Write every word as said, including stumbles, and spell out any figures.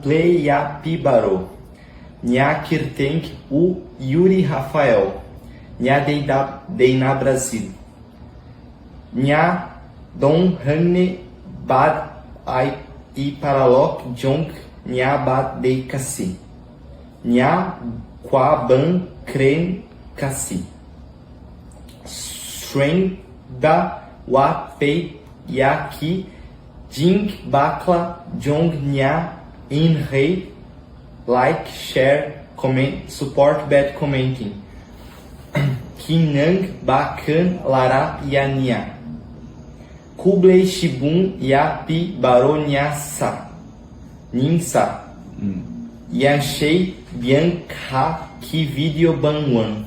Khublei ïa phi baroh. Nia kyrteng u Yuri Rafael. Nia dei da, dei na Brazil. Nia don hangne bad ai i paralok jong nia bad dei Khasi. Nia kwah ban kren Khasi. Sngewbha wat peit ïa ki jingbakla jong nia, hynrei like, share, comment, support bad commenting. Ki nang ba kren larap ïa nia. Khublei shibun ïa phi baroh nia sa. Ning sa. Ïa shei biang ha ki video ban wan.